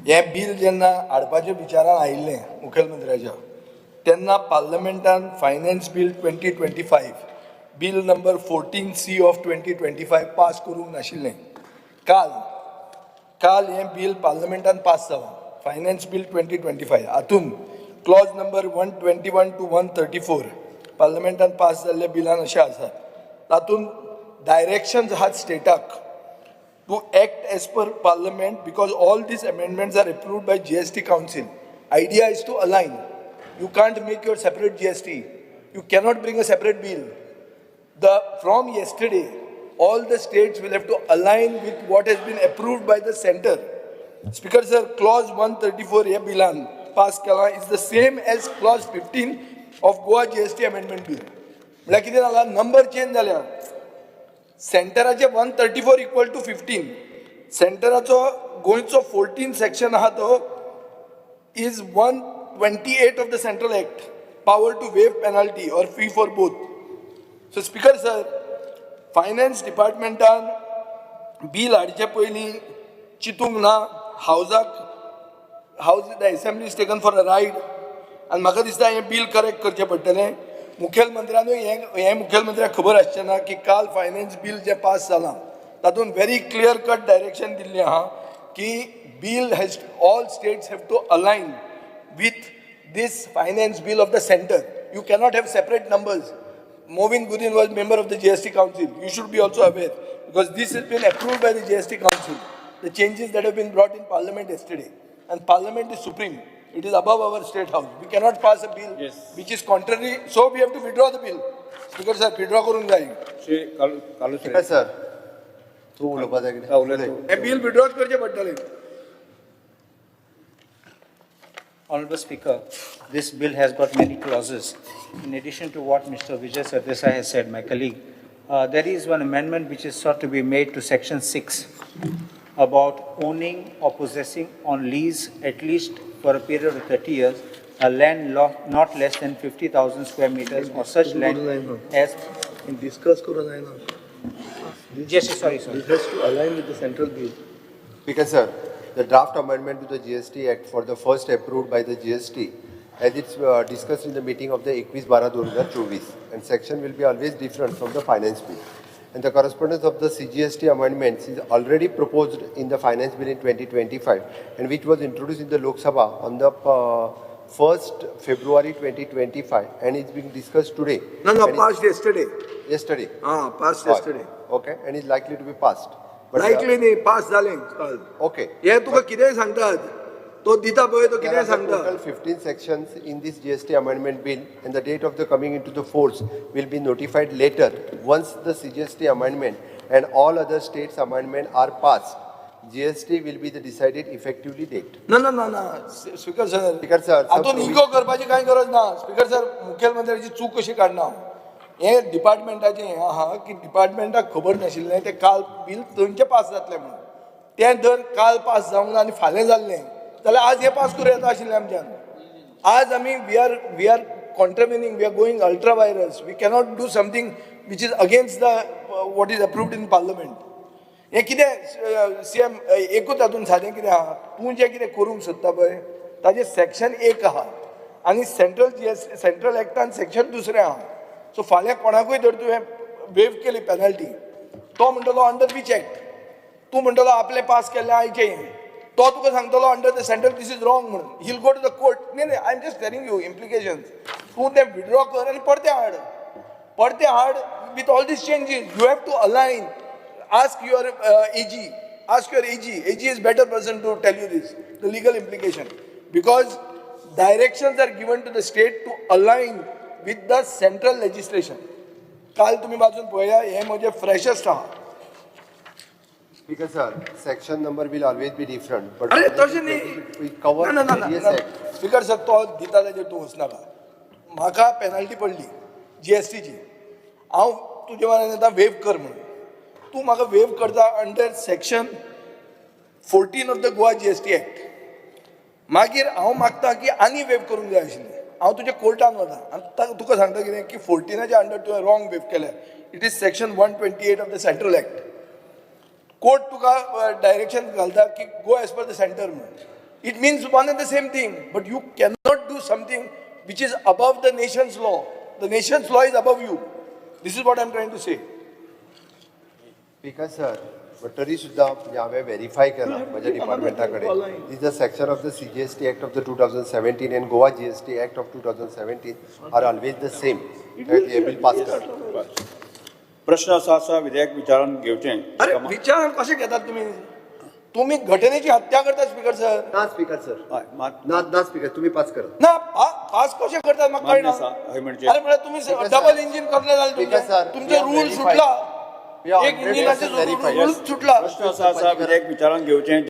हें बील जेन्ना हाडपाच्या विचारान आयिल्लें मुखेलमंत्र्याच्या, तेन्ना पार्लमेंटान Finance Bill 2025, Bill number 14C of 2025 pass करूंक नाशिल्लें. काल काल हें बील पार्लमेंटान पास जालां, फायनान्स बील 2025. हातून clause number 121 to 134 पार्लमेंटान पास जाल्ल्या बिलान अशें आसा. तातूंत डायरेक्शन्स आहात स्टेटाक to act as per Parliament, because all these amendments are approved by GST Council. Idea is to align. You can't make your separate GST. You cannot bring a separate bill. The from yesterday, all the states will have to align with what has been approved by the center. Speaker sir, clause 134 ह्या बिलान pass केला is the same as clause 15 of Goa GST Amendment Bill. म्हळ्यार कितें जाला, number change जाल्या. सेंटराचे 134 equal to 15. सेंटराचो गोंयचो 14 section आहा, तो is 128 of the Central Act, power to waive penalty or fee for both. So Speaker sir, finance डिपार्टमेंटान bill हाडचे पयलीं चिंतूंक ना. हावजाक house, the assembly is taken for a ride. आनी म्हाका दिसता हें बील करेक्ट करचें पडटलें. मुखेलमंत्र्यानूय हें हें मुखेलमंत्र्याक खबर आसचें ना की काल फायनान्स बील जें पास जालां, तातूंत व्हेरी क्लियर कट डायरेक्शन दिल्लें आहा की bill has all states have to align with this finance bill of the centre. You cannot have separate numbers. Movin Gudin was member of the GST Council. You should be also aware, because this has been approved by the GST Council, the changes that have been brought in Parliament yesterday. And Parliament is supreme. It is above our state house. We cannot pass a bill which is contrary. So we have to withdraw the bill. Speaker sir, withdraw करूंक जाय. Shri Kalu. Speaker sir, तूं उलोवपा जाय कितें? हा, उलय तूं. हे bill withdraw करचें पडटलें. Honorable Speaker, this bill has got many clauses. In addition to what Mr. Vijay Sardesai has said, my colleague, there is one amendment which is sought to be made to section 6 about owning or possessing on lease at least for a period of 30 years a land not less than 50,000 square meters or such land as discuss करूं जायना. Yes, sorry, sorry. This has to align with the central bill. Speaker sir, the draft amendment to the GST Act for the first approved by the GST as it's discussed in the meeting of the 21/12/2024, and section will be always different from the finance bill. And the correspondence of the CGST amendments is already proposed in the finance bill in 2025, and which was introduced in the Lok Sabha on the 1st February 2025, and it's being discussed today. No, And passed yesterday. Yesterday. Ah, passed yesterday. Okay, and is likely to be passed. But, Likely न्ही, pass जालें काल. हे तुका कितेंय सांगतात, तो दिता पळय, तो There कितेंय are the सांगता. Total 15 sections in this GST amendment bill, and the date of the coming into the force will be notified later once the CGST amendment and all other states amendment are passed. GST will be the decided effectively date. ना ना ना ना, speaker sir. Speaker sir, some हातून ego करपाची कांय गरज ना. Speaker sir, मुखेलमंत्र्याची चूक कशी काडना हांव. हें डिपार्टमेंटाचें हें आहा की डिपार्टमेंटाक खबर नाशिल्लें तें काल बील थंयचें पास जातलें म्हणून. तें जर काल पास जावंक ना आनी फाल्यां जाल्लें जाल्यार आज हें पास करूं येता आशिल्लें आमच्यान. आज आमी we are contravening, we are going ultra vires. We cannot do something which is against the what is approved in Parliament. हें कितें सी एम, एकूच हातून सादें कितें आहा, तूं जें कितें करूंक सोदता पळय, ताजें सेक्शन एक आहा आनी सेंट्रल जीएस सेंट्रल एक्टान सेक्शन दुसरें आहा. सो फाल्यां कोणाकूय जर तुवें वेव केली पेनल्टी, तो म्हणटलो, अंडर which act? तूं म्हणटलो, आपलें पास केल्लें आयचें हें. तो तुका सांगतलो, under the central this is wrong म्हणून. He'll go to the court. न्ही न्ही, I am just telling you implications. तूं तें विड्रॉ कर आनी परतें हाड, परतें हाड with all these changes. You have to align. Ask your AG, ask your AG. AG is better person to tell you this, the legal implication, because directions are given to the state to align with the central legislation. काल तुम्ही वाचून पळया, हे म्हजें freshest आहा. Speaker sir, section number will always be different, but अरे, तशें न्ही. we cover ना ना ना. various act. Speaker sir, तो दिता ताजेर तूं वचनाका. म्हाका पेनल्टी पडली जीएसटीची. हांव तुजे वांगडा येता वेव कर म्हणून. तूं म्हाका वेव करता under section 14 of the Goa GST Act. मागीर हांव मागता की आनी वेव करूंक जाय आशिल्लें. हांव तुज्या कोर्टान वता आनी तुका सांगता कितें की 14आच्या अंडर तुवें रॉंग वेव केल्या, it is section 128 of the Central Act. Court तुका डायरेक्शन घालता की go as per the centre म्हणून. It means one and the same thing, but you cannot do something which is above the nation's law. The nation's law is above you. This is what I am trying to say. Speaker sir, but तरी सुद्दां म्हणजे हांवें verify केलां म्हज्या डिपार्टमेंटा कडेन. Is the section of the CGST Act of the 2017 and Goa GST Act of 2017 are always the same. हे bill pass करा. प्रश्न असो आसा, विधेयक विचारान घेवचें. अरे, विचार कशें घेतात तुम्ही? तुम्ही घटनेची हत्या करता, स्पीकर सर. ना स्पीकर सर. हय, मात ना ना स्पीकर, तुम्ही पास करा. ना, पास कशें करतात म्हाका मान्य कळना. आसा, हय म्हणजे अरे, म्हळ्यार तुम्ही Speaker sir. Double engine कसलें जालें? Speaker sir, तुमचें, we तुमचें are rule verified. सुटला. We are एक 100% इंजिनाचे verified. Rule सुटला. प्रश्न असो आसा, विधेयक विचारान घेवचें.